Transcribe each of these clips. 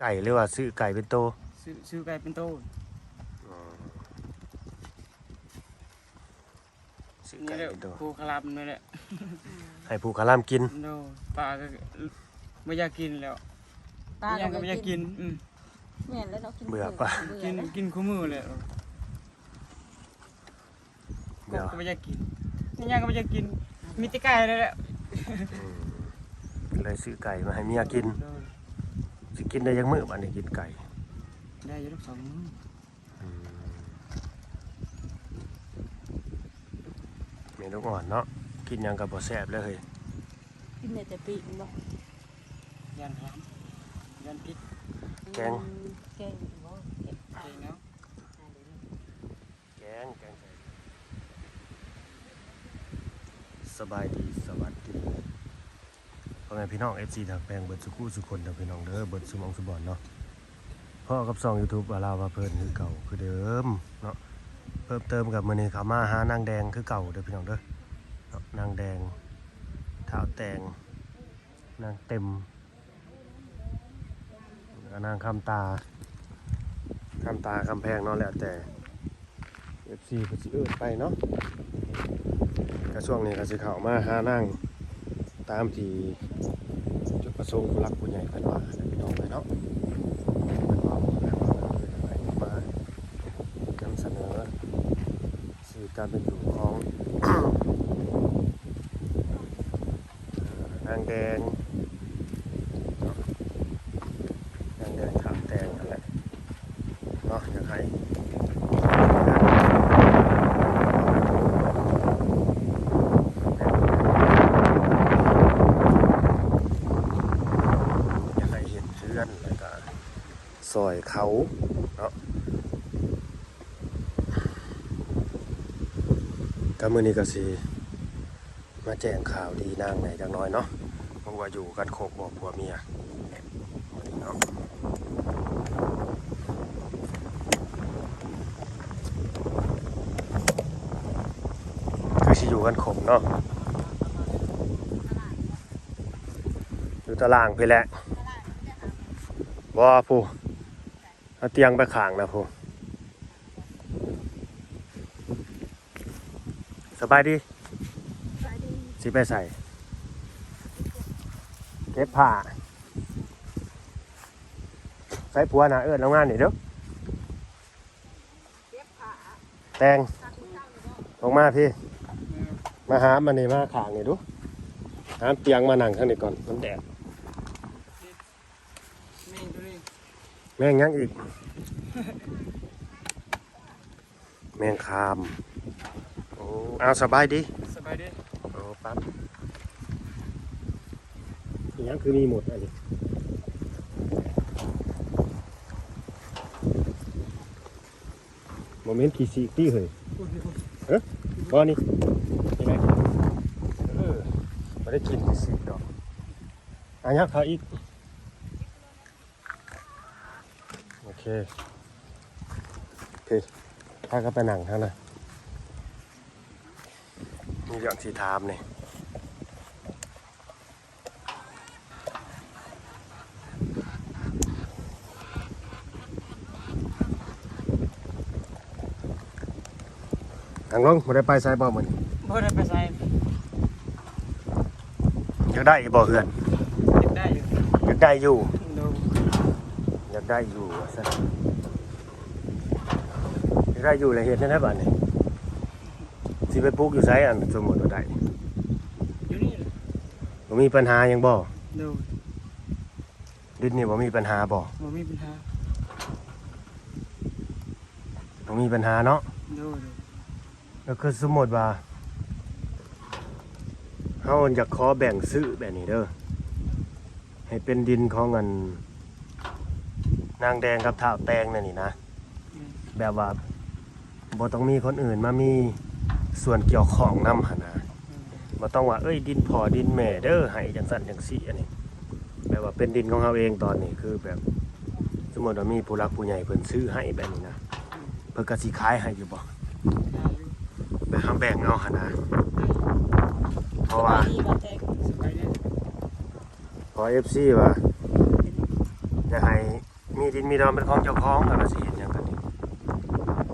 ໄກ່ ຫຼືວ່າຊື້ໄກ່ເປັນໂຕ? ຊື້ ຊື້ໄກ່ເປັນໂຕ. ອໍ ຊື້ໄກ່ເປັນໂຕ ນີ້ແຫຼະ ປູກຄະລາມນີ້ແຫຼະ ໃຫ້ປູກຄະລາມກິນ. ໂດຍ ປາກໍບໍ່ຢາກກິນແລ້ວ ປາກໍບໍ່ຢາກກິນ. ອືມ ແມ່ນແລ້ວເນາະ ກິນ ເບື່ອປາ ເບື່ອ ກິນ ແລ້ວ ກິນຄູ່ມື້ແຫຼະ. ກົບກໍບໍ່ຢາກກິນ ອີຫຍັງກໍບໍ່ຢາກກິນ ມີແຕ່ໄກ່ນັ້ນແຫຼະ. ອືມ ເລີຍຊື້ໄກ່ມາໃຫ້ເມຍກິນ. ໂດຍ ຊິກິນໄດ້ຈັກມື້ບາດນີ້ ກິນໄກ່? ໄດ້ຢູ່ດອກສອງມື້. ອືມ ແມ່ລູກອ່ອນເນາະ ກິນຫຍັງກໍບໍ່ແຊບເລີຍ. ກິນໄດ້ແຕ່ປີ້ງບໍ? ຢ້ານຫອມ ຢ້ານຜິດ. ແກງ ອືມ ແກງບໍ? ແກງເນາະ ແກງ ແກງໃສ່. ສະບາຍດີ ສະຫວັດດີ ພໍ່ແມ່ພີ່ນ້ອງ ເອັຟຊີ ທັກແພງເບິດສູ່ຄູ່ສູ່ຄົນເດີພີ່ນ້ອງເດີ ເບິດສູ່ໝ່ອງສູ່ບ່ອນເນາະ. ພໍ້ກັບຊ່ອງຢູທູບ ອາລາວພາເພີນຄືເກົ່າຄືເດີມເນາະ. ເພີ່ມເຕີມກັບມື້ນີ້ເຂົ້າມາຫານາງແດງຄືເກົ່າເດີພີ່ນ້ອງເດີເນາະ. ນາງແດງ ທ້າວແຕງ ນາງເຕັມ ແລ້ວກໍນາງຄຳຕາ ຄຳຕາ ຄຳແພງເນາະ ແລ້ວແຕ່ເອັຟຊີເພິ່ນຊິເອີ້ນໄປເນາະ. ກະຊ່ວງນີ້ກໍຊິເຂົ້າມາຫານາງຕາມທີ່ຈຸດປະສົງຜູ້ຫຼັກຜູ້ໃຫຍ່ເພິ່ນວ່າແຫຼະພີ່ນ້ອງເອີຍເນາະ. ເພິ່ນເວົ້າແລ້ວກໍເອີ້ນໄປ ມານຳສະເໜີຊີວິດການເປັນຢູ່ຂອງ ນາງແດງເນາະ ນາງແດງ ທ້າວແຕງຫັ້ນແຫຼະເນາະ. ຢາກໃຫ້ ຢາກໃຫ້ເຮັດເຮືອນ ແລ້ວກະຊ່ອຍເຂົາເນາະ. ກະມື້ນີ້ກະຊິມາແຈ້ງຂ່າວດີນາງແດ່ຈັກໜ້ອຍເນາະ ເບິ່ງວ່າຢູ່ກັນຄົບບໍ່ ຜົວເມຍເນາະ. ຄືຊິຢູ່ກັນຄົບເນາະ ຢູ່ຕາລ່າງພີ້ແຫຼະ. ບໍ່ ຜູ້ ເອົາຕຽງໄປຂ້າງນະຜູ້. ສະບາຍດີ. ສະບາຍດີ. ຊິໄປໃສ? ເກັບຜ້າ. ໃສຜົວນະ ເອີ້ນລາວມານີ້ເດີ້. ແຕງ ອອກມາພີ້ ມາຫາມອັນນີ້ ມາຂ້າງນີ້ດູ ຫາມຕຽງມານັ່ງທາງນີ້ກ່ອນ ມັນແດດ. ແມງໂຕນີ້ ແມງຫຍັງອີກ? ແມງຄາມ. ໂອ້ ອ້າວ ສະບາຍດີ. ສະບາຍດີ. ໂອ້ ປັບ ອີຫຍັງຄືມີໝົດອັນນີ້? ບໍ່ແມ່ນຂີ້ສີກຕິເຮີ້ຍ. ເອີ ບໍ່ນີ້ ນີ້ແຫຼະ. ເອີ ບໍ່ໄດ້ກິນຂີ້ສີກດອກ. ອາ ຍັບເຂົ້າອີກ. ໂອເຄ ໂອເຄ ພາກັນໄປນັ່ງຫັ້ນນະ. ມີເລື່ອງຊິຖາມນີ້. ນັ່ງລົງ. ບໍ່ໄດ້ໄປໃສບໍ່ມື້ນີ້? ບໍ່ໄດ້ໄປໃສ. ຢາກໄດ້ຢູ່ບໍ່ເຮືອນ? ຢາກໄດ້ຢູ່. ຢາກໄດ້ຢູ່. ໂດຍ. ຢາກໄດ້ຢູ່ວ່າຊັ້ນ. ຢາກໄດ້ຢູ່ແລ້ວເຮັດແນວໃດບາດນີ້? ຊິໄປປຸກຢູ່ໃສ ອັນສົມມຸດວ່າໄດ້? ຢູ່ນີ້ແຫຼະ. ບໍ່ມີບັນຫາຫຍັງບໍ່? ໂດຍ. ດິນນີ້ບໍ່ມີບັນຫາບໍ່? ບໍ່ມີບັນຫາ. ບໍ່ມີບັນຫາເນາະ. ໂດຍ. ກໍຄືສົມມຸດວ່າ ເຮົາຢາກຂໍແບ່ງຊື້ແບບນີ້ເດີ ໃຫ້ເປັນດິນຂອງອັນນາງແດງກັບທ້າວແຕງແນວນີ້ນະ. ອືມ. ແບບວ່າບໍ່ຕ້ອງມີຄົນອື່ນມາມີສ່ວນກ່ຽວຂ້ອງນຳຫັ້ນນະ. ອືມ. ບໍ່ຕ້ອງວ່າ ເອີຍ ດິນພໍ່ດິນແມ່ເດີ ໃຫ້ຈັ່ງຊັ້ນຈັ່ງຊີ້ ອັນນີ້ ແບບວ່າເປັນດິນຂອງເຮົາເອງຕອນນີ້ ຄືແບບ ສົມມຸດວ່າມີຜູ້ຫຼັກຜູ້ໃຫຍ່ເພິ່ນຊື້ໃຫ້ແບບນີ້ນະ ເພິ່ນກໍຊິຂາຍໃຫ້ຢູ່ບໍ່? ແບບເຮົາແບ່ງເອົາຫັ້ນນະ ເພາະວ່າ ສະບາຍດີ ເພາະເອັຟຊີວ່າ ຢາກໃຫ້ ມີດິນມີດອນເປັນຂອງເຈົ້າຂອງ ແລ້ວກໍຊິເຮັດຫຍັງກັນອີກ?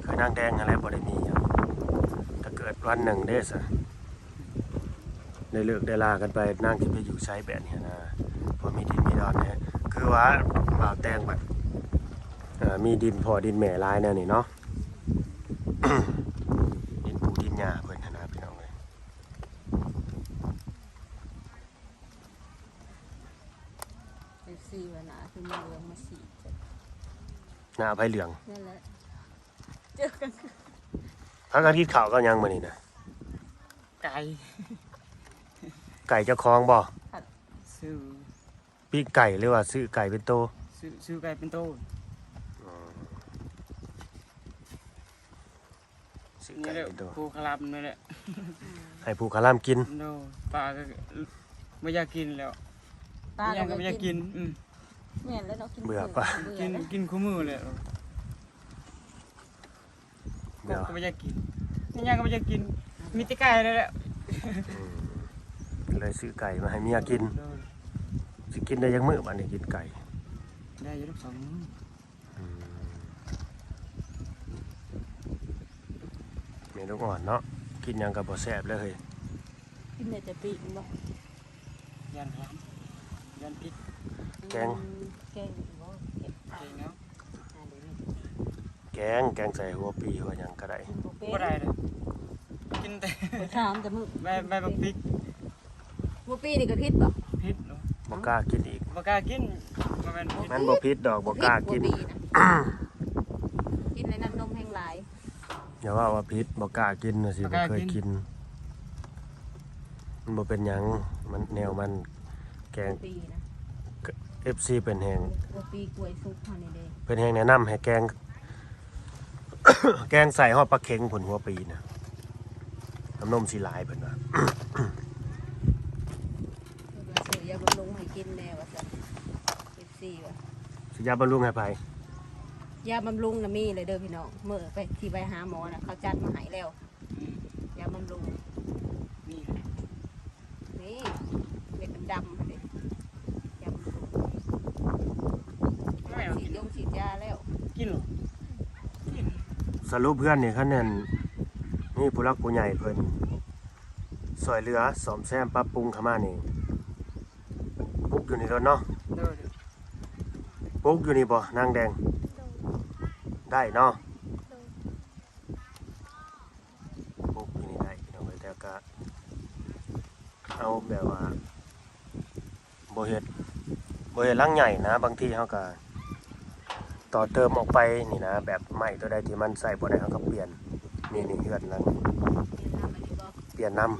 ຄືນາງແດງຫັ້ນແຫຼະ ບໍ່ໄດ້ມີຫຍັງ. ຖ້າເກີດວັນໜຶ່ງເດ້ຊະ ໄດ້ເລີກໄດ້ລາກັນໄປ ນາງຊິໄປຢູ່ໃສແບບນີ້ນະ? ພໍມີດິນມີດອນແດ່ ຄືວ່າບ່າວແຕງບັດ ເອີ ມີດິນພໍ່ດິນແມ່ຫຼາຍແນວນີ້ເນາະ ດິນປູ່ດິນຍ່າເພິ່ນຫັ້ນນະ ພີ່ນ້ອງເອີຍ. ເອັຟຊີວ່າໜ້າຄືມາເຫຼືອງມາສີດ. ໜ້າໃຜເຫຼືອງ? ນັ້ນແຫຼະ ເຈີກັນ. ພາກັນກິນເຂົ້າກັບຫຍັງມື້ນີ້ນະ? ໄກ່. ໄກ່ເຈົ້າຂອງບໍ່? ຊື້. ປີ້ງໄກ່ ຫຼືວ່າຊື້ໄກ່ເປັນໂຕ? ຊື້ ຊື້ໄກ່ເປັນໂຕ. ຊື້ໄກ່ເປັນໂຕ ນີ້ແຫຼະ ຜູ້ຄະລຳນີ້ແຫຼະ ໃຫ້ຜູ້ຄະລຳກິນ. ໂດຍ ປາກໍບໍ່ຢາກກິນແລ້ວ ປາກໍບໍ່ຢາກກິນ. ອືມ ແມ່ນແລ້ວເນາະ ກິນ ເບື່ອປາ ກິນ ກິນຄູ່ມື້ແຫຼະ. ເບື່ອ ກໍບໍ່ຢາກກິນ ຫຍັງກໍບໍ່ຢາກກິນ ມີແຕ່ໄກ່ນັ້ນແຫຼະ. ອືມ ເລີຍຊື້ໄກ່ມາໃຫ້ເມຍກິນ. ໂດຍ ຊິກິນໄດ້ຈັກມື້ບາດນີ້ ກິນໄກ່? ໄດ້ຢູ່ດອກສອງມື້. ອືມ ແມ່ລູກອ່ອນເນາະ ກິນຫຍັງກໍບໍ່ແຊບເລີຍ. ກິນໄດ້ແຕ່ປີ້ງບໍ່? ຢ້ານ ຢ້ານພິດ. ແກງ ອືມ ແກງບໍ່? ແກງເນາະ ແກງ ແກງໃສ່ຫົວປີຫົວຫຍັງກໍໄດ້. ກິນບໍ່ເປັນ ບໍ່ໄດ້ເດ້ ກິນແຕ່ ຂ້ອຍຖາມແຕ່ມື້ ໃບ ໃບບັກພິກ. ຫົວປີນີ້ກໍພິດບໍ່? ພິດເນາະ ບໍ່ກ້າກິນອີກ ບໍ່ກ້າກິນ. ບໍ່ແມ່ນ ມັນບໍ່ພິດດອກ ບໍ່ກ້າກິນ. ກິນແລ້ວນ້ຳນົມແຮງຫຼາຍ. ຢ່າເວົ້າວ່າຜິດ ບໍ່ກ້າກິນວ່າຊີ້ ບໍ່ເຄີຍກິນ. ມັນບໍ່ເປັນຫຍັງ ມັນແນວມັນແກງ ເອັຟຊີເພິ່ນແຮງ ເພິ່ນແຮງແນະນຳໃຫ້ແກງ ແກງໃສ່ຮອດປາເຂັງພຸ້ນ ຫົວປີນະ ນ້ຳນົມຊິຫຼາຍເພິ່ນວ່າ. ເພິ່ນວ່າຊື້ຢາບຳລຸງໃຫ້ກິນແດ່ວ່າຊັ້ນ ເອັຟຊີວ່າ. ຊື້ຢາບຳລຸງໃຫ້ໃຜ? ຢາບຳລຸງນະມີແລ້ວເດີພີ່ນ້ອງ ມື້ໄປ ທີ່ໄປຫາໝໍນະ ເຂົາຈັດມາໃຫ້ແລ້ວ. ອືມ ຢາບຳລຸງ ມີ ນີ້ ເມັດດຳໆ ຫັ້ນເດ ຢາບຳລຸງ ແມ່ນສີດຢົງສີດຢາແລ້ວ. ກິນ ກິນ. ສະຫຼຸບເຮືອນນີ້ ຄັນແມ່ນມີຜູ້ຫຼັກຜູ້ໃຫຍ່ເພິ່ນຊ່ວຍເຫຼືອສ້ອມແຊມປັບປຸງເຂົ້າມານີ້ ປຸກຢູ່ນີ້ໂລດເນາະ. ໂດຍ ປຸກຢູ່ນີ້ບໍ່ນາງແດງ? ໂດຍ ໄດ້ເນາະ. ໂດຍ ປຸກຢູ່ນີ້ໄດ້ພີ່ນ້ອງເອີຍ ແຕ່ກະເອົາແບບວ່າບໍ່ເຮັດ ບໍ່ເຮັດຫຼັງໃຫຍ່ນະ ບາງທີເຮົາກະຕໍ່ເຕີມອອກໄປນີ້ນະ ແບບໄມ້ຕົວໃດທີ່ມັນໃຊ້ບໍ່ໄດ້ເຮົາກະປ່ຽນ. ນີ້ ນີ້ເຮືອນຫຼັງ ປ່ຽນນຳ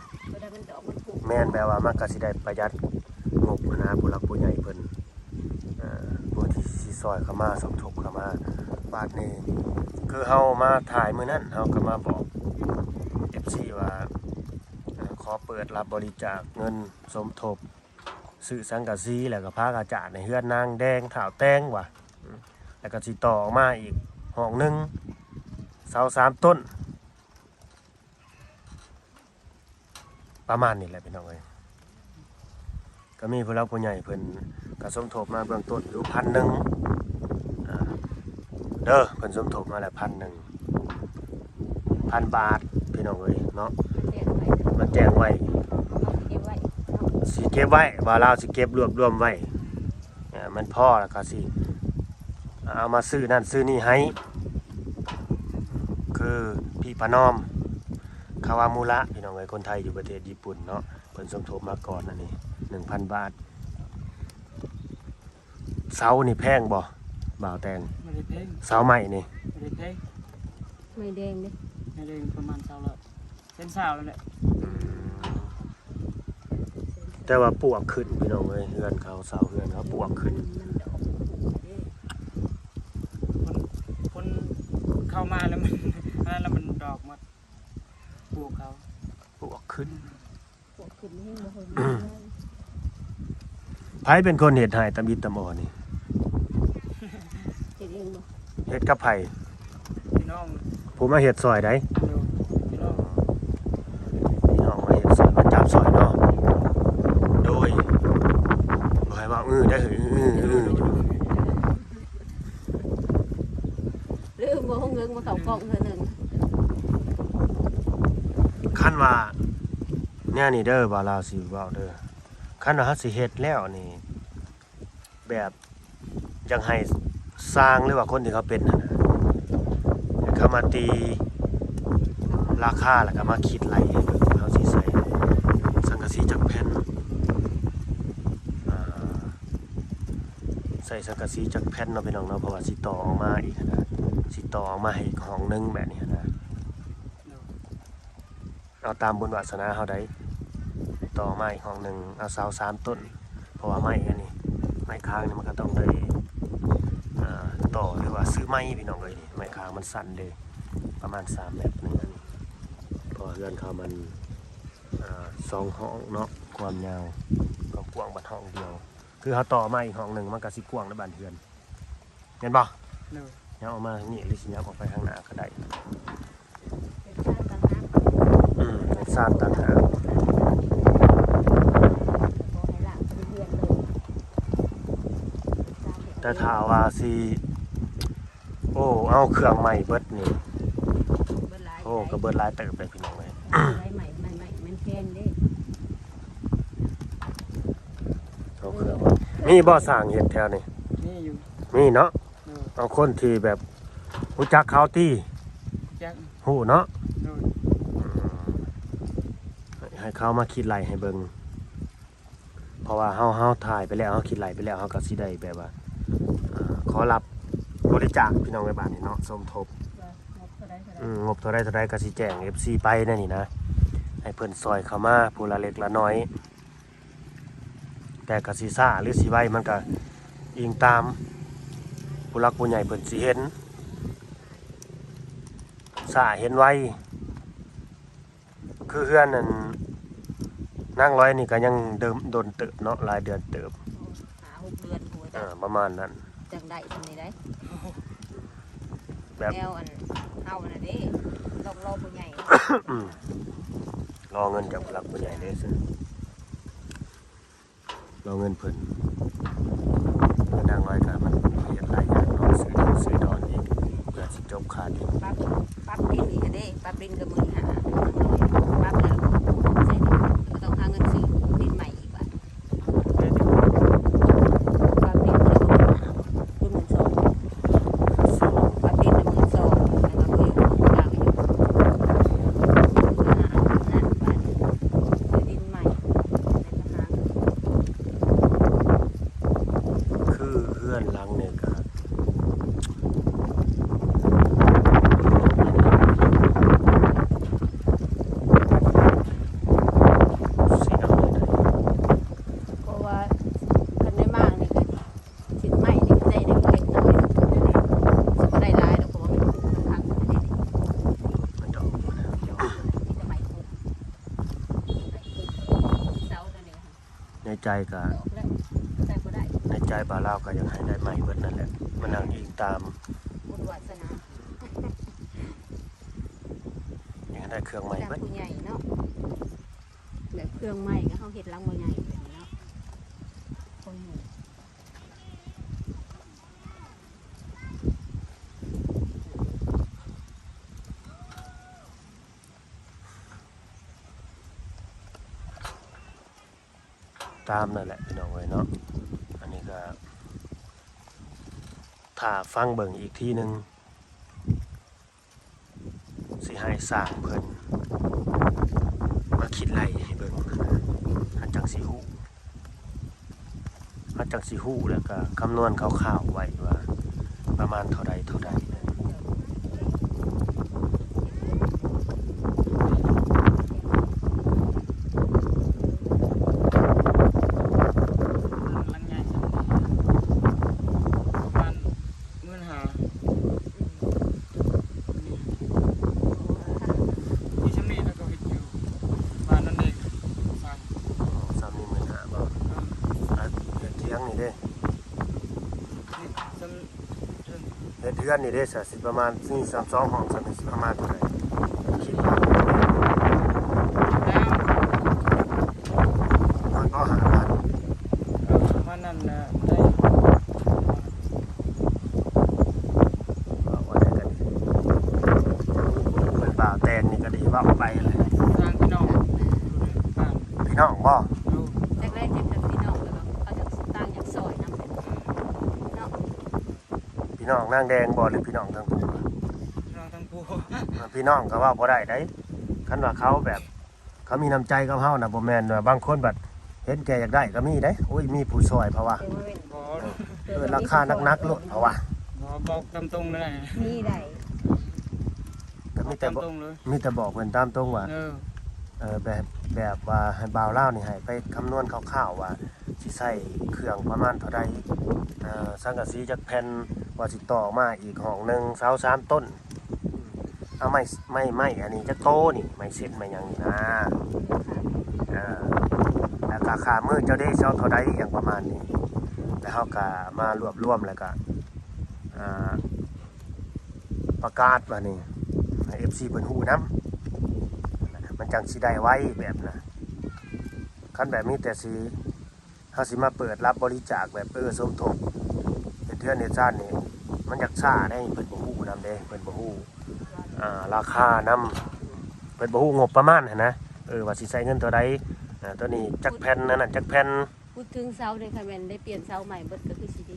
ແມ່ນ ແບບວ່າມັນກະຊິໄດ້ປະຢັດງົບຫັ້ນນະ ຜູ້ຫຼັກຜູ້ໃຫຍ່ເພິ່ນ ເອີ ຜູ້ທີ່ຊິຊ່ອຍເຂົ້າມາສົມທົບເຂົ້າມາ. ບາດນີ້ຄືເຮົາມາຖ່າຍມື້ນັ້ນ ເຮົາກໍມາບອກເອັຟຊີວ່າ ເອີ ຂໍເປີດຮັບບໍລິຈາກເງິນສົມທົບ ຊື້ສັງກະສີ ແລ້ວກໍພາກະຈາດໃນເຮືອນນາງແດງທ້າວແຕງວ່າ ແລ້ວກໍຊິຕໍ່ອອກມາອີກຫ້ອງໜຶ່ງ ເສົາສາມຕົ້ນ. ປະມານນີ້ແຫຼະພີ່ນ້ອງເອີຍ ກໍມີຜູ້ຫຼັກຜູ້ໃຫຍ່ເພິ່ນກໍສົມທົບມາເບື້ອງຕົ້ນຢູ່ພັນໜຶ່ງ ເດີ ເພິ່ນສົມທົບມາແລ້ວພັນໜຶ່ງ ພັນບາດພີ່ນ້ອງເອີຍເນາະ ມາແຈ້ງໄວ້ ຊິເກັບໄວ້ ວ່າລາວຊິເກັບລວບລວມໄວ້ ມັນພໍແລ້ວກໍຊິເອົາມາຊື້ນັ້ນຊື້ນີ້ໃຫ້ ຄືພີ່ປະນອມ ຄາວາມູລະ ພີ່ນ້ອງເອີຍ ຄົນໄທຢູ່ປະເທດຍີ່ປຸ່ນເນາະ ເພິ່ນສົມທົບມາກ່ອນອັນນີ້ ໜຶ່ງພັນບາດ. ເສົານີ້ແພງບໍ່ ບ່າວແຕງ? ບໍ່ໄດ້ແພງ ເສົາໄມ້ນີ້ ບໍ່ໄດ້ແພງ ໄມ້ແດງເດ້ ໄມ້ແດງປະມານຊາວລະ ເປັນຊາວແລ້ວແຫຼະ. ອືມ ແຕ່ວ່າປວກຂຶ້ນພີ່ນ້ອງເອີຍ ເຮືອນເຂົາ ເສົາເຮືອນເຂົາປວກຂຶ້ນ ມັນດອກເດ້ ຄົນ ຄົນເຂົ້າມາແລ້ວມັນ ອັນນັ້ນແລ້ວມັນດອກໝົດ ປູກເຂົາ ປວກຂຶ້ນ ປວກຂຶ້ນແຮງບໍ່ເຮີ້ຍ ໃຜເປັນຄົນເຮັດໃຫ້ຕຳອິດຕຳອໍນີ້? ເຮັດເອງບໍ່? ເຮັດກັບໃຜ? ພີ່ນ້ອງ ຜູ້ມາເຮັດຊ່ອຍໃດ? ໂດຍ ພີ່ນ້ອງ ພີ່ນ້ອງມາເຮັດຊ່ອຍ ມາຈັບຊ່ອຍເນາະ ໂດຍ ບໍ່ໃຫ້ເວົ້າ ອື ໄດ້ເຮີ້ຍ ອື ອື ອື ຢູ່. ເອີ ບໍ່ຮູ້ເງິນມາເຂົ້າກ້ອງເທື່ອໜຶ່ງ. ຄັນວ່າແນວນີ້ເດີ ບ່າວລາວຊິເວົ້າເດີ ຄັນວ່າເຮົາຊິເຮັດແລ້ວນີ້ ແບບຢາກໃຫ້ຊ່າງ ຫຼືວ່າຄົນທີ່ເຂົາເປັນຫັ້ນນະ ໃຫ້ເຂົາມາຕີລາຄາ ແລ້ວກໍມາຄິດໄລ່ໃຫ້ເບິ່ງ ເຮົາຊິໃສ່ສັງກະສີຈັກແຜ່ນ ອ່າ ໃສ່ສັງກະສີຈັກແຜ່ນເນາະ ພີ່ນ້ອງເນາະ ເພາະວ່າຊິຕໍ່ອອກມາອີກຫັ້ນນະ ຊິຕໍ່ອອກມາໃຫ້ອີກຫ້ອງໜຶ່ງແບບນີ້ຫັ້ນນະ. ເອົາຕາມບຸນວາສະໜາເຮົາໄດ໋ ຕໍ່ມາອີກຫ້ອງໜຶ່ງ ເອົາເສົາສາມຕົ້ນ ເພາະວ່າໄມ້ອັນນີ້ ໄມ້ຄ້າງນີ້ມັນກໍຕ້ອງໄດ້ ອ່າ ຕໍ່ ຫຼືວ່າຊື້ໄມ້ ພີ່ນ້ອງເອີຍ. ນີ້ໄມ້ຄ້າງມັນສັ້ນເດ້ ປະມານສາມແມັດໜຶ່ງ ອັນນີ້ ເພາະວ່າເຮືອນເຂົາມັນ ອ່າ ສອງຫ້ອງເນາະ ຄວາມຍາວ ຄວາມກວ້າງບັດຫ້ອງດຽວ ຄືເຮົາຕໍ່ມາອີກຫ້ອງໜຶ່ງ ມັນກໍຊິກວ້າງໃນບານເຮືອນ. ແມ່ນບໍ່? ໂດຍ. ຍັບອອກມານີ້ ຫຼືຊິຍັບອອກໄປທາງໜ້າກໍໄດ້. ເປັນຊານຕ່າງຫາກ. ອືມ ເປັນຊານຕ່າງຫາກ. ແຕ່ຖ້າວ່າຊິ ໂອ້ ເອົາເຄື່ອງໃໝ່ເບິດນີ້ ເບິດຫຼາຍ ໂອ້ ກໍເບິດຫຼາຍເຕີບເດ້ ພີ່ນ້ອງເອີຍ. ໄມ້ໃໝ່ ໄມ້ໃໝ່ມັນແພງເດ້. ເອົາເຄື່ອງ ມີບໍ່ຊ່າງເຮັດແຖວນີ້? ມີຢູ່. ມີເນາະ. ໂດຍ. ເອົາຄົນທີ່ແບບຮູ້ຈັກເຂົາຕິ? ຮູ້ຈັກ. ຮູ້ເນາະ. ໂດຍ. ອືມ ໃຫ້ ໃຫ້ເຂົາມາຄິດໄລ່ໃຫ້ເບິ່ງ ເພາະວ່າເຮົາ ເຮົາຖ່າຍໄປແລ້ວ ເຮົາຄິດໄລ່ໄປແລ້ວ ເຮົາກໍຊິໄດ້ແບບວ່າ ອ່າ ຂໍຮັບບໍລິຈາກ ພີ່ນ້ອງເອີຍ ບາດນີ້ເນາະ ສົມທົບ ວ່າງົບເທົ່າໃດເທົ່າໃດ ອືມ ງົບເທົ່າໃດເທົ່າໃດ ກໍຊິແຈ້ງເອັຟຊີໄປແນວນີ້ນະ ໃຫ້ເພິ່ນຊ່ອຍເຂົ້າມາຜູ້ລະເລັກລະນ້ອຍ. ແຕ່ກໍຊິຊ້າ ຫຼື ຊິໄວ ມັນກໍອີງຕາມຜູ້ຫຼັກຜູ້ໃຫຍ່ເພິ່ນຊິເຫັນ ຊ້າເຫັນໄວ. ຄືເຮືອນອັນນາງລອຍນີ້ກໍຍັງເດີມ ດົນເຕີບເນາະ ຫຼາຍເດືອນເຕີບ. ຫ້າຫົກເດືອນພຸ້ນ ເອີ ປະມານນັ້ນ ຈັ່ງໄດ້ຊ່ຳນີ້ໄດ໋ ແບບແນວອັນເຮົານັ້ນເດ້ ຕ້ອງລໍຜູ້ໃຫຍ່ ອືມ ລໍເງິນຈາກຜູ້ຫຼັກຜູ້ໃຫຍ່ເດ້ ລໍເງິນເພິ່ນ. ນາງລອຍກໍມັນເຮັດຫຼາຍຢ່າງເນາະ ຊື້ດິນຊື້ດອນອີກ ເພື່ອຊິຈົບຄ່າດິນ. ປັບ ປັບດິນອີກເດ້ ປັບດິນກໍໝື່ນຫ້າ ປັບແລ້ວໃສ່ດິນ ກໍຕ້ອງຫາເງິນຊື້ດິນໃໝ່ອີກບາດ. ປັບດິນກໍໝື່ນສອງ ປັບດິນໝື່ນສອງ ແລ້ວກໍໄປຢູ່ກາງຢູ່ ຊື້ດິນໃໝ່ ແລ້ວກໍຫາ ຄືເຮືອນຫຼັງນີ້ກໍຊິເອົາແນວໃດ ເພາະວ່າຄັນໄດ້ມານີ້ກໍຊິໄມ້ນີ້ກໍໄດ້ເລັກນ້ອຍ ຊິບໍ່ໄດ້ຫຼາຍດອກ ເພາະວ່າມັນຄຸກມັນພັງ ມັນດອກ ມີແຕ່ໄມ້ຄຸກ ເສົາຕົວນີ້ ໃນໃຈກໍ ໃນໃຈບ່າວລາວກໍຢາກໃຫ້ໄດ້ໃໝ່ເບິດນັ້ນແຫຼະ ມັນຫາງອີງຕາມບຸນວາສະໜາ ຢາກໃຫ້ໄດ້ເຄື່ອງໃໝ່ເບິດ ຜູ້ໃຫຍ່ເນາະ ແບບເຄື່ອງໃໝ່ກໍເຮົາເຮັດຫຼັງບໍ່ໃຫຍ່ແບບນີ້ເນາະ ຄົນຢູ່ ຕາມນັ້ນແຫຼະພີ່ນ້ອງເອີຍເນາະ ອັນນີ້ກໍຖ້າຟັງເບິ່ງອີກທີໜຶ່ງ ຊິໃຫ້ຊ່າງເພິ່ນມາຄິດໄລ່ໃຫ້ເບິ່ງ ເຮົາຈັ່ງຊິຮູ້ ເຮົາຈັ່ງຊິຮູ້ ແລ້ວກໍຄຳນວນຄ່າວໆໄວ້ວ່າປະມານເທົ່າໃດເທົ່າໃດ. ຫຼັງໃຫຍ່ ປະມານໝື່ນຫ້າ ມີຊ່ຳນີ້ແລ້ວກໍເຮັດຢູ່ບ້ານນັ້ນເອງ ສ້າງ ຊ່ຳນີ້ໝື່ນຫ້າບໍ່? ເອີ ອ່າ ເຮືອນຄຽງນີ້ເດ້ ນີ້ຊ່ຳ ເຮັດເຮືອນນີ້ເດ້ ຊິປະມານ ນີ້ ສາມສອງຫ້ອງ ຊ່ຳນີ້ຊິປະມານເທົ່າໃດ? ຄິດວ່າ ແລ້ວ ມັນກໍຫ້າພັນ ເອີ ປະມານນັ້ນນະ ໄດ້ ເວົ້າວ່າໄດ້ກັນ ໄປແຫຼະ ທາງພີ່ນ້ອງ ພີ່ນ້ອງບໍ່? ໂດຍ ແລກໆ ຈະເປັນພີ່ນ້ອງ ແລ້ວກໍເຂົາຈະຕ່າງຢາກຊ່ອຍນຳເນາະ ພີ່ນ້ອງນາງແດງບໍ່ ຫຼືພີ່ນ້ອງທາງຜູ້? ພີ່ນ້ອງທາງຜູ້ ເອີ ພີ່ນ້ອງກໍເວົ້າບໍ່ໄດ້ໃດ໋ ຄັນວ່າເຂົາແບບ ເຂົາມີນ້ຳໃຈກັບເຮົານະ ບໍ່ແມ່ນວ່າບາງຄົນບັດເຫັນແກ່ຢາກໄດ້ກໍມີເດ້. ໂອ້ຍ ມີຜູ້ຊ່ອຍເຂົາວ່າ ເອີ ລາຄາໜັກໆໂລດເຂົາວ່າ ບອກຕາມຕົງເລີຍ ມີໄດ້ ກໍມີແຕ່ບອກ ມີແຕ່ບອກເພິ່ນຕາມຕົງວ່າ ເອີ ເອີ ແບບ ແບບວ່າໃຫ້ບ່າວລາວນີ້ໃຫ້ໄປຄຳນວນຄ່າວໆວ່າຊິໃຊ້ເຄື່ອງປະມານເທົ່າໃດ ເອີ ສັງກະສີຈັກແຜ່ນ ວ່າຊິຕໍ່ມາອີກຫ້ອງໜຶ່ງ ເສົາສາມຕົ້ນ ເອົາໄມ້ ໄມ້ ໄມ້ອັນນີ້ຈັກໂຕນີ້ ໄມ້ເຊັນໄມ້ຫຍັງນີ້ນາ ເອີ ແລ້ວກໍຂ້າມືເຈົ້າເດ້ ຊິເອົາເທົ່າໃດ ອີ່ຫຍັງປະມານນີ້ ແລ້ວເຮົາກໍມາລວບລວມ ແລ້ວກໍ ອ່າ ປະກາດວ່ານີ້ ໃຫ້ເອັຟຊີເພິ່ນຮູ້ນຳ ມັນຈັ່ງຊິໄດ້ໄວແບບນະ ຄັນແບບມີແຕ່ຊິ ເຮົາຊິມາເປີດຮັບບໍລິຈາກແບບ ເອີ ສົມທົບເຮັດເຮືອນເຮັດຊານນີ້ ມັນຢາກຊ້າເດ້ ເພິ່ນບໍ່ຮູ້ນຳເດ້ ເພິ່ນບໍ່ຮູ້ ອ່າ ລາຄານຳ ເພິ່ນບໍ່ຮູ້ງົບປະມານຫັ້ນນະ ເອີ ວ່າຊິໃຊ້ເງິນເທົ່າໃດ ອ່າ ຕົວນີ້ຈັກແຜ່ນ ອັນນັ້ນຈັກແຜ່ນ. ພູດເຖິງເສົາເດ້ ຄັນແມ່ນໄດ້ປ່ຽນເສົາໃໝ່ເບິດກໍຄືຊິດີ.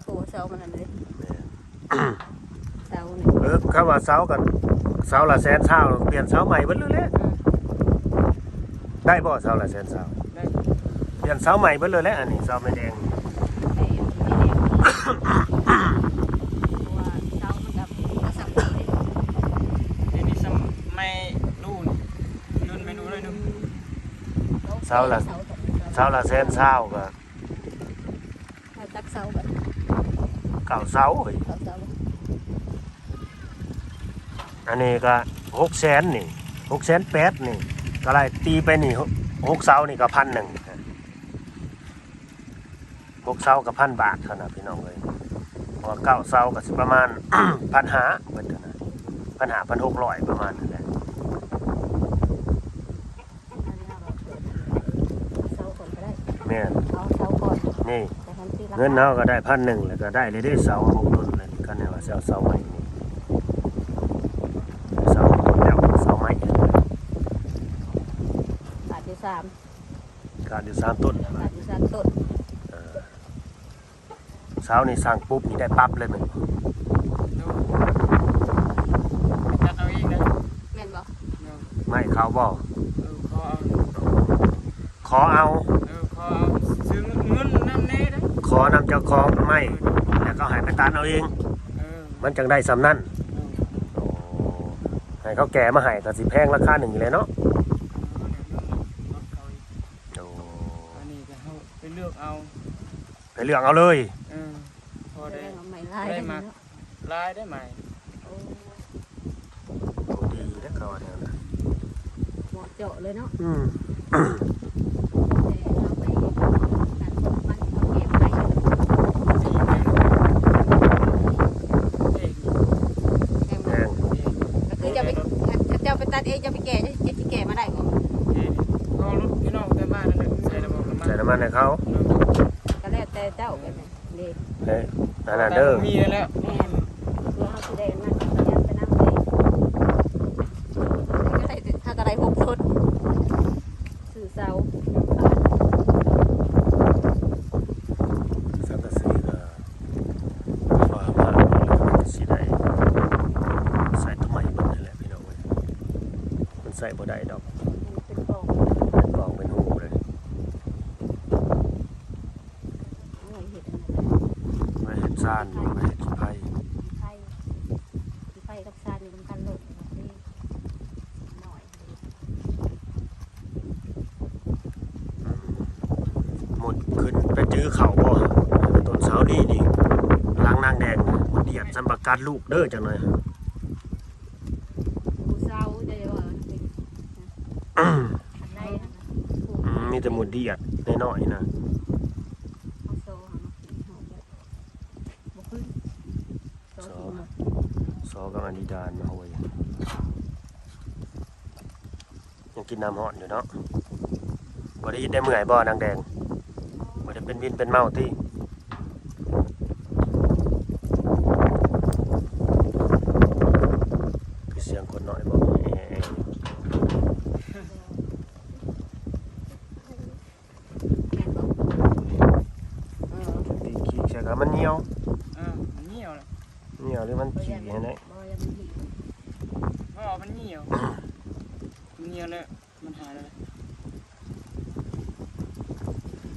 ໂອ້ ເສົາມັນນັ້ນເດ້ ແມ່ນ ເສົານີ້ ເອີ ຄຳວ່າເສົາກໍເສົາລະແສນຊາວ ປ່ຽນເສົາໃໝ່ເບິດເລີຍແຫຼະ ອືມ ໄດ້ບໍ່ ເສົາລະແສນຊາວ? ໄດ້ ປ່ຽນເສົາໃໝ່ເບິດເລີຍແຫຼະ ອັນນີ້ເສົາໄມ້ແດງ ໄດ້ ໄມ້ແດງ ເພາະວ່າເສົາມັນກໍອາສັກເດ້ ດຽວນີ້ສ່ຳໄມ້ດູ່ນ ລຸ້ນໄມ້ດູ່ໜ້ອຍໜຶ່ງ ເສົາລະ ເສົາລະແສນຊາວກໍ ເຮົາຈັກເສົາບັດ ເກົ້າເສົາເອີຍ ເກົ້າເສົາ ອັນນີ້ກໍຫົກແສນນີ້ ຫົກແສນແປດນີ້ ກໍໄລ່ຕີໄປນີ້ ຫົກເສົານີ້ກໍພັນໜຶ່ງ ຫົກເສົາກໍພັນບາດເທົ່ານັ້ນພີ່ນ້ອງເອີຍ ເພາະວ່າເກົ້າເສົາກໍຊິປະມານພັນຫ້າເບິດຫັ້ນນະ ພັນຫ້າ ພັນຫົກຮ້ອຍປະມານນັ້ນແຫຼະ. ເສົາກ່ອນກໍໄດ້ ແມ່ນ ເອົາເສົາກ່ອນ ນີ້ ແຕ່ຄັນຊິລາຄາ ເງິນເຮົາກໍໄດ້ພັນໜຶ່ງ ແລ້ວກໍໄດ້ເລີຍເດ້ ເສົາຫົກຕົ້ນ ແລ້ວນີ້ ຄັນແມ່ນວ່າຊິເອົາເສົາໃໝ່ນີ້ ເສົາຫົກຕົ້ນແລ້ວ ເສົາໃໝ່ ຂາດຢູ່ສາມ ຂາດຢູ່ສາມຕົ້ນ ຂາດຢູ່ສາມຕົ້ນ ເອີ. ເສົານີ້ສ້າງປຸບນີ້ໄດ້ປັບເລີຍແມ່ນບໍ່? ໂດຍ ໄປຕັດເອົາເອງເດີ ແມ່ນບໍ່? ໂດຍ ໄມ້ເຂົາບໍ່? ເອີ ຂໍເອົາ ຂໍເອົາ ເອີ ຂໍເອົາ ຊື້ເງິນນຳແດ່ເດີ ຂໍນຳເຈົ້າຂອງໄມ້ ແລ້ວເຂົາໃຫ້ໄປຕັດເອົາເອງ ເອີ ມັນຈັ່ງໄດ້ສ່ຳນັ້ນ ໂດຍ ໂອ້ ໃຫ້ເຂົາແກ່ມາໃຫ້ກໍຊິແພງລາຄາໜຶ່ງຢູ່ແຫຼະເນາະ ເອີ ໂດຍ ອັນນີ້ກໍເຮົາໄປເລືອກເອົາ ໄປເລືອກເອົາເລີຍ ເອີ ພໍໄດ້ ໄມ້ລາຍ ໄດ້ມາ ເນາະ ລາຍໄດ້ໄມ້ ໂອ້ ໂອ້ ດີເດ້ເຂົາວ່າແນວນັ້ນ ເໝາະເຈາະເລີຍເນາະ ອືມ ແຕ່ເຮົາໄປເຮັດການປະກອບມັນ ເຮົາເກັບໄວ້ ແພງ ກໍຄືຈະໄປ ເຈົ້າໄປຕັດເອງ ເຈົ້າໄປແກ່ ເຈົ້າຊິແກ່ມາໄດ້ບໍ່? ກໍລົດພີ່ນ້ອງແຕ່ບ້ານນັ້ນແຫຼະ ໃສ່ນ້ຳມັນ ໃສ່ນ້ຳມັນໃຫ້ເຂົາ ກໍແລ້ວແຕ່ເຈົ້າ ເດ້ ເອີ ອັນນັ້ນເດີ ມີແລ້ວ ແມ່ນ ເພື່ອເຮົາຊິໄດ້ອັນນັ້ນ ປະຢັດໄປນຳເລີຍ ກໍໄດ້ ຖ້າກໍໄດ້ຫົກຕົ້ນ ຊື້ເສົາ ສັງກະສີກໍ ວ່າມາກໍຊິໄດ້ໃສ່ຕົວໃໝ່ເບິດຫັ້ນແຫຼະພີ່ນ້ອງເອີຍ ມັນໃຊ້ບໍ່ໄດ້ດອກ ເປັນປ່ອງ ເປັນປ່ອງເປັນຮູເລີຍ ເອົາໄວ້ເຮັດອັນນັ້ນ ໄວ້ເຮັດຊານ ໄວ້ເຮັດຂີ້ໄພ ຂີ້ໄພ ຂີ້ໄພກັບຊານຢູ່ນຳກັນໂລດ ນ້ອຍ ໝົດຂຶ້ນໄປຈື່ເຂົ້າບໍ່? ຕົ້ນເສົານີ້ນີ້ ຫຼັງນາງແດງ ໝົດດຽດ ສຳປະກັດລູກເດີ ຈັກໜ້ອຍ ຜູ້ເຊົາຈະວ່າ ອັນໃດ ອືມ ມີແຕ່ໝົດດຽດນ້ອຍໆນະ ເອົາໂຊຫາມາກິນ ບໍ່ຄື ຊໍ ຊໍກັບອາດິດາສມາໂຫຍ ຍັງກິນນ້ຳຮ້ອນຢູ່ເນາະ ບໍ່ໄດ້ເຮັດໄດ້ເມື່ອຍບໍ່ນາງແດງ? ບໍ່ໄດ້ເປັນວິນເປັນເມົາຕິ? ຄືສຽງຄົນນ້ອຍບໍ່? ໜຽວ ເອີ ມັນໜຽວແຫຼະ ໜຽວ ຫຼືມັນຂີ້ຫັ້ນແຫຼະ ບໍ່ ມັນໜຽວ ມັນໜຽວແລ້ວ ມັນຫາຍແລ້ວ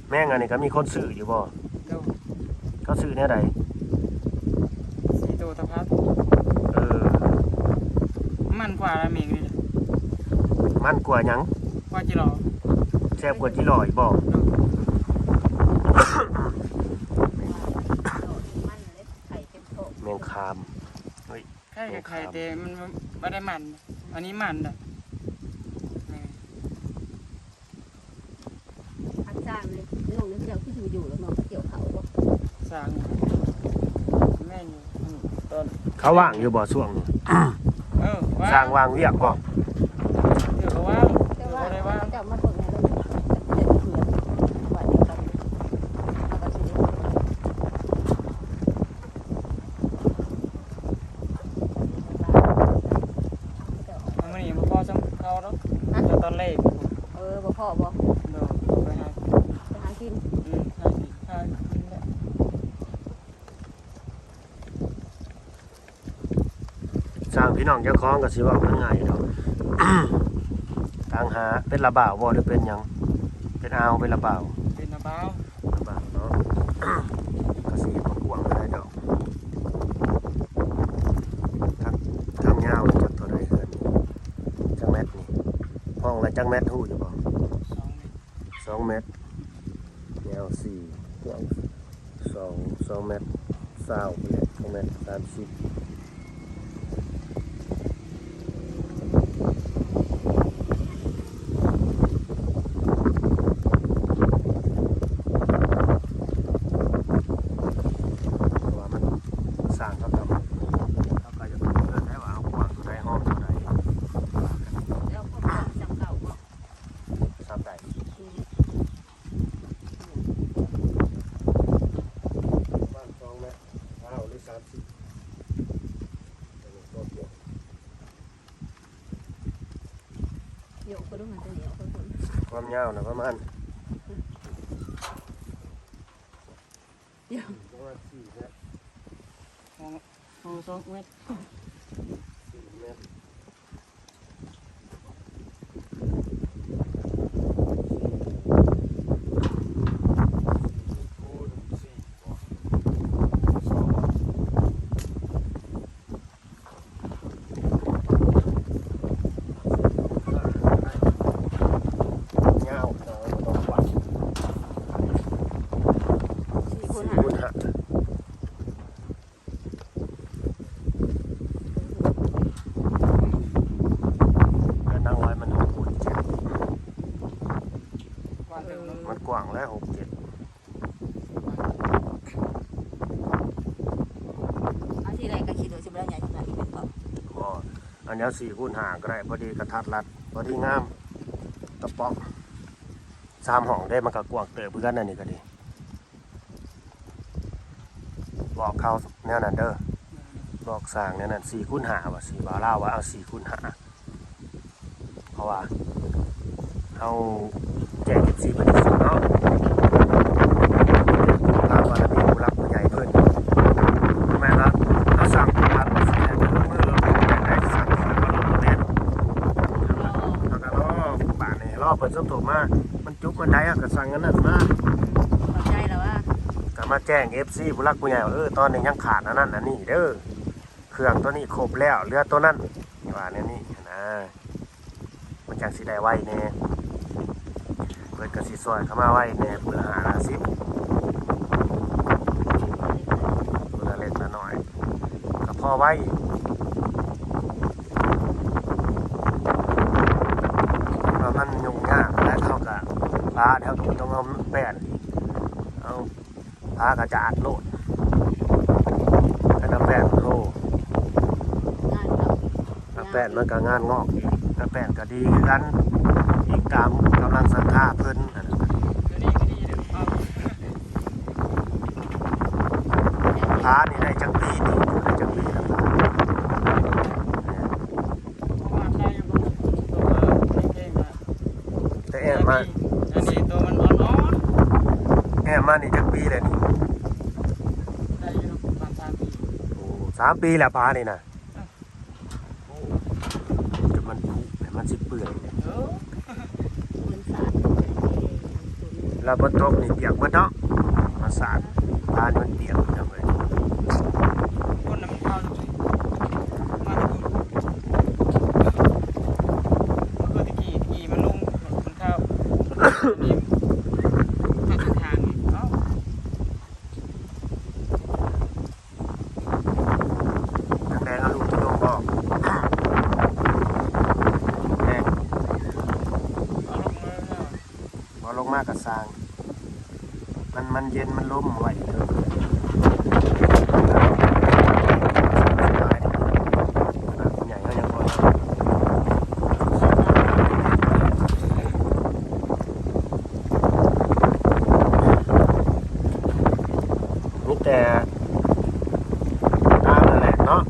ແມງອັນນີ້ກໍມີຄົນຊື້ຢູ່ບໍ່? ໂດຍ ເຂົາຊື້ແນວໃດ? ສີ່ໂຕຕະພັດ ເອີ ມັນກວ່າແມງນີ້ ມັນກວ່າຫຍັງ? ກວ່າຈີ່ຫຼໍ່ ແຊບກວ່າຈີ່ຫຼໍ່ອີກບໍ່? ໂດຍ ແມງຄາມ ເອີຍ ໄຂ່ກໍໄຂ່ ແຕ່ມັນບໍ່ໄດ້ມັນ ອັນນີ້ມັນນະ ແມ່ນ ອັນຊ່າງນີ້ ນ້ອງເຈົ້າຄືຢູ່ໆ ແລ້ວນ້ອງກໍກ່ຽວເຂົ້າບໍ່? ຊ່າງ ແມ່ນຢູ່ ຕອນ ເຂົາວ່າງຢູ່ບໍ່ຊ່ວງນີ້? ເອີ ວ່າງ ຊ່າງວ່າງວຽກບໍ່? ເຈົ້າກໍວ່າງ ເຈົ້າວ່າງ ເຈົ້າບໍ່ໄດ້ວ່າງ ເຈົ້າມາເບິ່ງໃຫ້ເບິ່ງ ເຮັດເພື່ອນ ວ່າດຽວກັນ ເຮົາກໍຊິໄດ້ ມື້ນີ້ບໍ່ພໍສ່ຳເຂົາດອກ ຮະ? ແຕ່ຕອນແລກ ເອີ ບໍ່ພໍບໍ່? ໂດຍ ໄປຫາ ໄປຫາກິນ ອືມ ຫາກິນ ຫາກິນແຫຼະ ຊ່າງພີ່ນ້ອງເຈົ້າຂອງກໍຊິເວົ້າກັນງ່າຍດອກ ຕ່າງຫາເປັນລະບ່າວບໍ່ ຫຼືເປັນຫຍັງ? ເປັນອ່າວ ເປັນລະບ່າວ? ເປັນລະບ່າວ ລະບ່າວເນາະ ກໍຊິບໍ່ກວ້າງປານໃດດອກ ທາງ ທາງຍາວຈັກເທົ່າໃດເຮືອນ ຈັກແມັດນີ້? ຫ້ອງລະຈັກແມັດຮູ້ຢູ່ບໍ່? ສອງແມັດ ສອງແມັດ ຍາວສີ່ ກວ້າງສອງ ສອງແມັດຊາວ ແມັດ ສອງແມັດສາມສິບ ເພາະວ່າມັນສ້າງເຂົາເຈົ້າ ເຂົາກໍຢາກຮູ້ແລ້ວວ່າເຮົາກວ້າງເທົ່າໃດ ຫ້ອງເທົ່າໃດ ແລ້ວຄວາມກວ້າງສ່ຳເກົ່າບໍ່? ສ່ຳໃດ? ປະມານສອງແມັດຊາວ ຫຼື ສາມສິບ ໂຍກໄປດູ ມັນຈະໜຽວໄປພຸ້ນ ຄວາມຍາວນະປະມານ ໂຍກ ປະມານສີ່ແມັດ ໂອ້ ສອງແມັດ ສີ່ແມັດ ສີ່ຄູນສີ່ບໍ ສອງ ຍາວ ຍາວ ຍາວກວ່າ ສີ່ຄູນຫ້າ ສີ່ຄູນຫ້າ ເຮືອນນາງລອຍມັນຫົກຄູນເຈັດ ມັນກວ້າງແຫຼະ ຫົກເຈັດ ອັນທີແລກກໍຄິດວ່າຊິບໍ່ໄດ້ໃຫຍ່ຂະໜາດນີ້ແມ່ນບໍ່? ບໍ່ ອັນນີ້ເອົາສີ່ຄູນຫ້າກໍໄດ້ ພໍດີກະທັດລັດ ພໍດີງາມ ຕະປອກ ສາມຫ້ອງເດ້ ມັນກໍກວ້າງເຕີບຄືກັນ ອັນນີ້ກໍດີ ບອກເຂົາແນວນັ້ນເດີ ບອກຊ່າງແນວນັ້ນ ສີ່ຄູນຫ້າວ່າ ສີ່ ບ່າວລາວວ່າເອົາສີ່ຄູນຫ້າ ເພາະວ່າເຮົາແຈ້ງເອັຟຊີເພິ່ນຊື່ໆເນາະ ຕາມບາລະມີຜູ້ຫຼັກຜູ້ໃຫຍ່ເພິ່ນ ແມ່ນລະ ເຮົາສ້າງວັດວ່າຊິໃຫ້ເພິ່ນລົງມື ແບບໃດສ້າງເພິ່ນມາລົງແມ່ນ ເຮົາກໍລໍບາດນີ້ ລໍເພິ່ນສົ່ງໂທມາ ມັນຈຸບອັນໃດ ເຮົາກໍສັ່ງອັນນັ້ນມາ ເຂົ້າໃຈແລ້ວວ່າ ກໍມາແຈ້ງເອັຟຊີຜູ້ຫຼັກຜູ້ໃຫຍ່ວ່າ ເອີ ຕອນນີ້ຍັງຂາດອັນນັ້ນອັນນີ້ເດີ ເຄື່ອງໂຕນີ້ຄົບແລ້ວ ເຫຼືອໂຕນັ້ນ ວ່າແນວນີ້ຫັ້ນນະ ມັນຈັ່ງຊິໄດ້ໄວແດ່ ເພິ່ນກໍຊິຊ່ອຍເຂົ້າມາໄວແດ່ ຜູ້ລະຫ້າລະສິບ ຜູ້ລະເລັກລະນ້ອຍ ກໍພໍໄວ ເພາະມັນຫຍຸ້ງຍາກ ແລະເຮົາກໍ ປາເຮົາກໍບໍ່ຕ້ອງເອົາແປ້ນອີກ ເອົາ ພາກະຈາດໂລດ ອັນນຳແປ້ນ ໂອ້ ງານເນາະ ນຳແປ້ນມັນກະງານງອກອີກ ນຳແປ້ນກະດີຄືກັນ ອີງຕາມກຳລັງສັດທາເພິ່ນ ອັນນັ້ນກະດີ ພານີ້ໄດ້ຈັກປີນີ້ ໄດ້ຈັກປີແລ້ວ ແຕ່ແອບມາ ອັນນີ້ໂຕມັນອ່ອນໆ ແອບມານີ້ຈັກປີແລ້ວນີ້? ສາມປີແລ້ວປານີ້ນະ. ຈົນມັນຜຸ ແລ້ວມັນຊິເປື່ອຍ. ເອີ ມັນສາດ ແລ້ວຝົນຕົກນີ້ປຽກເບິດເນາະ ມາສາດ ປານີ້ມັນປຽກເບິດເລີຍ. ຄົນນຳເຂົາມາແຕ່ພຸ້ນ ມັນຄືຕະກີ້ ຕະກີ້ມັນລົງ ມັນເຂົ້າ ນີ້ ທາງທາງນີ້ ເອົ້າ. ນ້າແດງເອົາລູກໂຕລົງບໍ່? ນ້າແດງ ເອົາລົງມາແລ້ວ ບໍ່ລົງມາກໍຊ່າງ ມັນ ມັນເຢັນ ມັນລົມໄວເດີ. ຜູ້ໃຫຍ່ເຮົາຍັງບໍ່ ມີແຕ່ຕາມນັ້ນແຫຼະເນາະ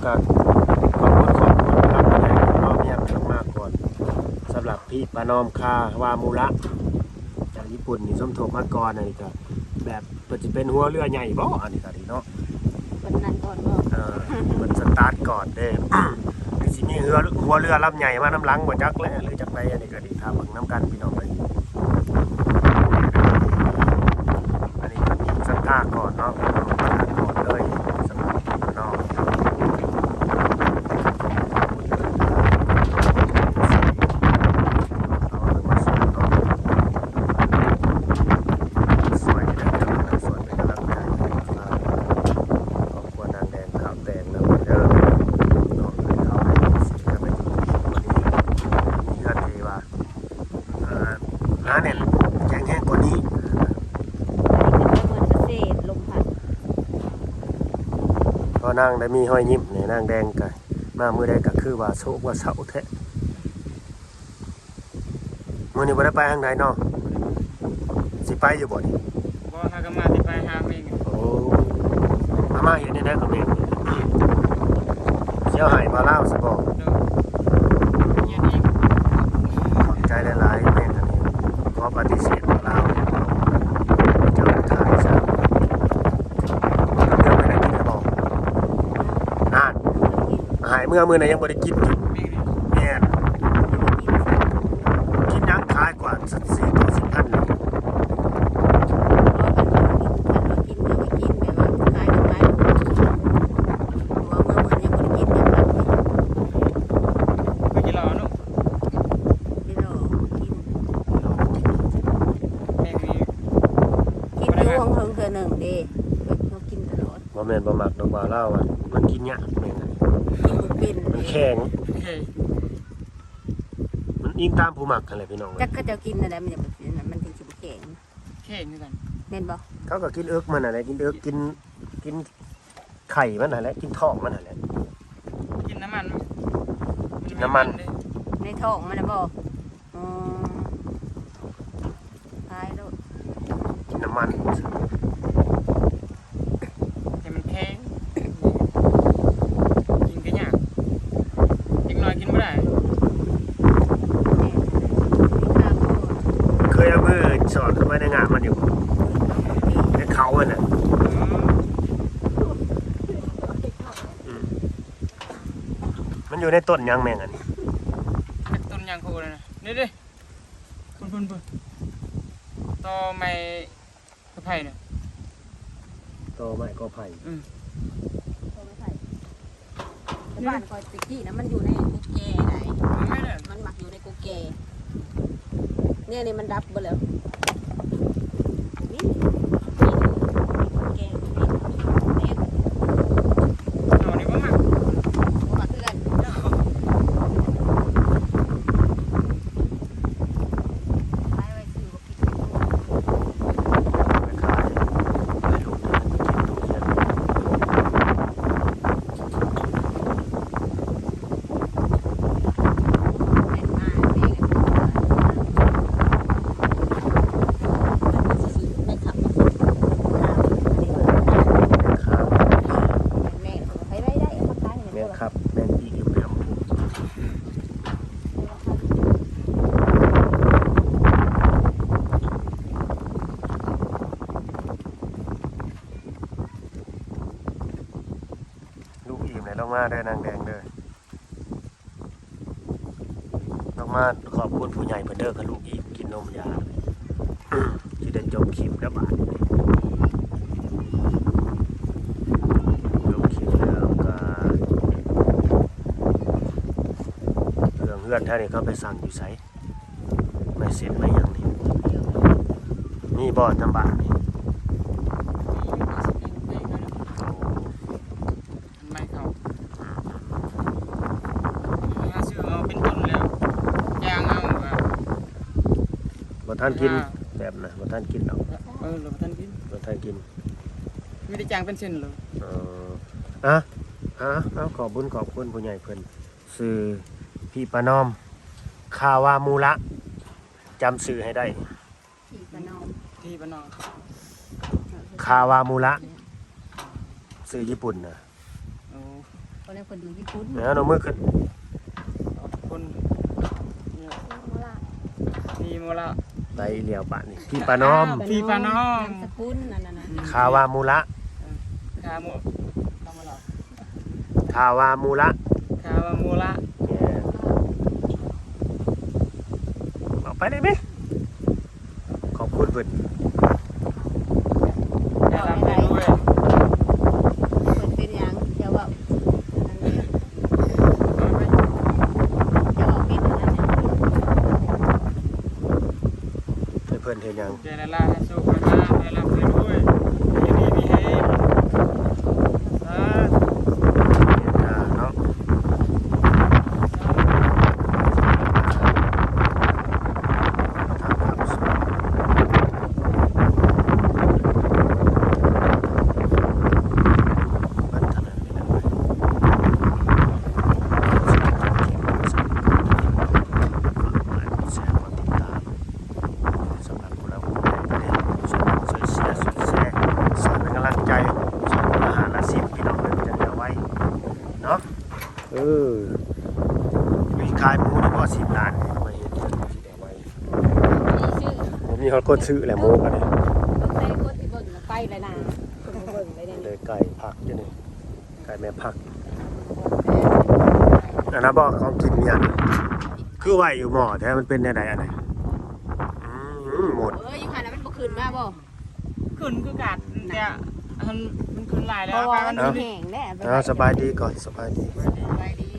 ກໍຂອບຄຸນ ຂອບຄຸນລັບແຫຼະເນາະ ມີຫຍັງກໍມາກ່ອນ. ສຳລັບພີປານອມຄາວາມູລະ ຈາກຍີ່ປຸ່ນນີ້ສົມທົບມາກ່ອນ ອັນນີ້ກໍແບບ ເພິ່ນຊິເປັນຫົວເຮືອໃຫຍ່ບໍ່ ອັນນີ້ກໍດີເນາະ. ເພິ່ນນັ້ນກ່ອນບໍ່? ເອີ ເພິ່ນສະຕາດກ່ອນເດ້. ຄືຊິມີເຮືອ ຫົວເຮືອລຳໃຫຍ່ມານຳຫຼັງບໍ່ຈັກແຫຼະ ຫຼືຈັ່ງໃດ ອັນນີ້ກໍດີ ຖ້າເບິ່ງນຳກັນພີ່ນ້ອງເອີຍ. ອັນນີ້ສະຕາດກ່ອນເນາະ ສະຕາດກ່ອນເລີຍ ສຳລັບພີ່ນ້ອງ ເອົາເອົາມາສອນເນາະ ຊ່ວຍເດີ ຊ່ວຍເປັນກຳລັງໃຈໃຫ້ພວກເຮົາ ຄອບຄົວນາງແດງຂາວແຕງນຳເດີເນາະ. ເຂົາໃຫ້ເສຍກັບໄປທຸກຄົນນີ້ ມີເຮືອນທີ່ວ່າ ອ່າ ໜາແໜ້ນແຂງແຮງກວ່ານີ້ ເໝືອນກະເສດລົມພັດ. ພໍນາງໄດ້ມີຮອຍຍິ້ມນີ້ ນາງແດງກະມາມື້ໃດກະຄືວ່າໂສກວ່າເສົ້າແທ້. ມື້ນີ້ບໍ່ໄດ້ໄປທາງໃດເນາະ? ຊິໄປຢູ່ບໍ່ນີ້? ບໍ່ ຫາກໍມາຊິໄປຫາແມ່. ໂອ້ ມາ ມາເຮັດແນວໃດກັບແມ່? ຊິເອົາໃຫ້ບ່າວລາວຊະບໍ່? ໂດຍ ຂອບໃຈຫຼາຍໆ ແມ່ນອັນນີ້ ຂໍປະຕິເສດບ່າວລາວ ເຈົ້າໄດ້ຂາຍຊະ. ກັບເລື່ອງໄປໄດ້ກິນແລ້ວບໍ່? ນານ ໃຫ້ເມື່ອມື້ນັ້ນຍັງບໍ່ໄດ້ກິນຢູ່. ແມ່ນ ກິນຫຍັງຂາຍກວ່າ ສີ່ ຕໍ່ ສິບພັນ ນີ້. ບໍ່ ຄັນວ່າກິນ ຄັນວ່າກິນກໍໄປກິນ ແບບວ່າຂາຍກໍຂາຍ ເພາະວ່າເມື່ອມື້ຍັງບໍ່ໄດ້ກິນຈັກພັນນີ້. ໄປກິນເຫຼົ້າເນາະ. ກິນເຫຼົ້າ ກິນ ກິນຢູ່ຫ້ອງເທິງເທື່ອໜຶ່ງເດ້ ເຮົາກິນຕະຫຼອດ. ບໍ່ແມ່ນບໍ່ມັກດອກ ວ່າລາວວ່າມັນກິນຍາກແມ່ນ. ກິນບໍ່ເປັນ ມັນແຂງ ມັນອີງຕາມຜູ້ມັກຫັ້ນແຫຼະພີ່ນ້ອງ. ຈັກເຂົາເຈົ້າກິນແນວໃດ ມັນຈັ່ງ ມັນຈັ່ງຊິບໍ່ແຂງ. ແຂງຄືກັນ ແມ່ນບໍ່? ເຂົາກໍກິນເອິກມັນຫັ້ນແຫຼະ ກິນເອິກ ກິນ ກິນໄຂ່ມັນຫັ້ນແຫຼະ ກິນທ້ອງມັນຫັ້ນແຫຼະ ກິນນ້ຳມັນ ກິນນ້ຳມັນ. ໃນທ້ອງມັນນະບໍ່? ອໍ ຕາຍໂລດ ກິນນ້ຳມັນ ໃຫ້ມັນແຂງ ກິນກໍຍາກ ເດັກນ້ອຍກິນບໍ່ໄດ້. ເຄີຍເອົາມືສອດເຂົ້າໄປໃນງາມັນຢູ່ບໍ່? ໃນເຂົາຫັ້ນນະ. ອືມ ອືມ ມັນຢູ່ໃນຕົ້ນຫຍັງແມງອັນນີ້? ຈັກຕົ້ນຫຍັງໂພດນະ ນີ້ເດ້. ພຸ້ນໆໆ ຕໍໄມ້ກໍໄຜ່ນະ ຕໍໄມ້ກໍໄຜ່. ອືມ ຕໍໄມ້ໄຜ່. ບ້ານຂ້ອຍແຕ່ກີ້ນະ ມັນຢູ່ໃນກົກແກ່ໃດ໋. ແມ່ນແຫຼະ ມັນມັກຢູ່ໃນກົກແກ່. ແນວນີ້ມັນດັບເບິດແລ້ວ. ນີ້ ນີ້ ກົກແກ່ ນີ້ ນີ້ ເອົານີ້ບໍ່ມັກ ບໍ່ມັກຄືກັນ. ແມງຄັບ ແມງປີກເຫຼືອມໆ. ໃຫ້ລົງມາເດີນາງແດງເດີ ລົງມາຂອບຄຸນຜູ້ໃຫຍ່ເພິ່ນເດີ ຄັນລູກອີກກິນນົມຢາ ຊິໄດ້ຈົບຄລິບແລ້ວບາດນີ້ ຈົບຄລິບແລ້ວກະ ເຄື່ອງເຮືອນແຖວນີ້ເຂົາໄປສັ່ງຢູ່ໃສ? ໄມ້ເຊັນໄມ້ຫຍັງນີ້ ມີບໍ່ນຳບ້ານນີ້? ໂອ້ ໄມ້ເຂົາ ຫາຊື້ເອົາເປັນຕົ້ນແລ້ວ ຍ່າງເອົາ ບໍ່ທັນກິນ ແບບນະ ບໍ່ທັນກິນດອກ ເອີ ບໍ່ທັນກິນ ບໍ່ທັນກິນ ມີແຕ່ຈ້າງເປັນເສັ້ນເລີຍ ເອີ ອະ ອະ ເອົາ ຂອບບຸນຂອບຄຸນຜູ້ໃຫຍ່ເພິ່ນ ຊື່ພີ່ປານອມ ຄາວາມູລະ ຈຳຊື່ໃຫ້ໄດ້ ທີ່ປະນອມ ທີ່ປະນອມ ຄາວາມູລະ ຊື່ຍີ່ປຸ່ນນະ ໂອ້ ຄົນນັ້ນເພິ່ນຢູ່ຍີ່ປຸ່ນ ເອົາ ເອົາມືຂຶ້ນ ຄົນ ທີ່ໂມລະ ໄດ້ແລ້ວບາດນີ້ ພີ່ປານອມ ພີ່ປານອມ ນາມສະກຸນອັນນັ້ນນະ ຄາວາມູລະ ຄາໂມ ຄາວາມູລະ ຄາວາມູລະ ເອົາໄປໄດ້ໄໝ? ຂອບຄຸນເພິ່ນ ເພິ່ນເປັນຫຍັງ? ຢ່າເວົ້າ ຢ່າເວົ້າເປັນອັນນັ້ນ ໃຫ້ເພິ່ນເຮັດຫຍັງ? ໃຫ້ໂຊກໃຫ້ລາບ ໃຫ້ລ່ຳໃຫ້ລວຍ ຢູ່ດີມີແຮງ ສາທຸ ເນາະ. ສຳລັບພວກເຮົາ ຊ່ວຍເຊຍ ຊ່ວຍແຊ ຊ່ອຍເປັນກຳລັງໃຈ ຊ່ອຍຄົນລະຫ້າລະສິບ ພີ່ນ້ອງເອີຍ ມັນຈັ່ງຈະໄວເນາະ. ເອີ ມີຂາຍໝູນີ້ບໍ່ ສິບລ້ານ ມາເຮັດ ຊິໄດ້ໄວ ບໍ່ມີຮອດຄົນຊື້ແຫຼະ ໝູກໍໄດ້ ຕ້ອງໃສ່ຄົນທີ່ເບິ່ງໄປແລ້ວນະ ຄົນບໍ່ເບິ່ງໄດ້ແນວນີ້ ໄດ້ໄກ່ຜັກຢູ່ນີ້ ໄກ່ແມ່ຜັກ ອັນນັ້ນບໍ່ ຂອງກິນມີຫຍັງ ຄືໄວຢູ່ໝໍ້ແທ້ ມັນເປັນແນວໃດອັນນີ້? ອືມ ໝົດ ເອີຍ ຢູ່ຫັ້ນນະ ມັນບໍ່ຂຶ້ນມາບໍ່? ຂຶ້ນຄືກັນ ແຕ່ມັນ ມັນຂຶ້ນຫຼາຍແລ້ວ ເພາະວ່າມັນແຫ້ງແລ້ວ ເອົາ ສະບາຍດີກ່ອນ ສະບາຍດີ ສະບາຍດີ